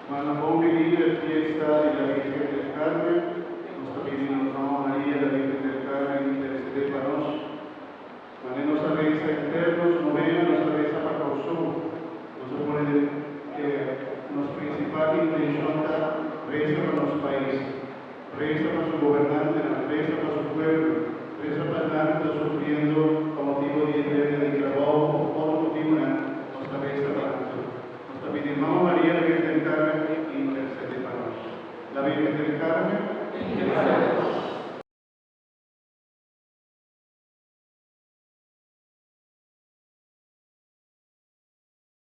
Mana bon bini e fiesta di la Virgen del Carmen. Nos ta pidi nos Mama Maria, la Virgen del Carmen, intercede pa nos. Mane nos a resa henter nos novena, nos a resa pa Kòrsou. Nos a pone den nos principal intencion ta resa pa nos pais, resa pa su gobernantenan, resa pa su pueblo, resa pa esnan cu ta sufriendo pa motibo di e perdida di trabou of otro motibonan, nos ta resa pa nan tur. Nos ta pidi Mama Maria la Virgen del Carmen intercede pa nos. La Virgen del Carmen. Intercede pa nos.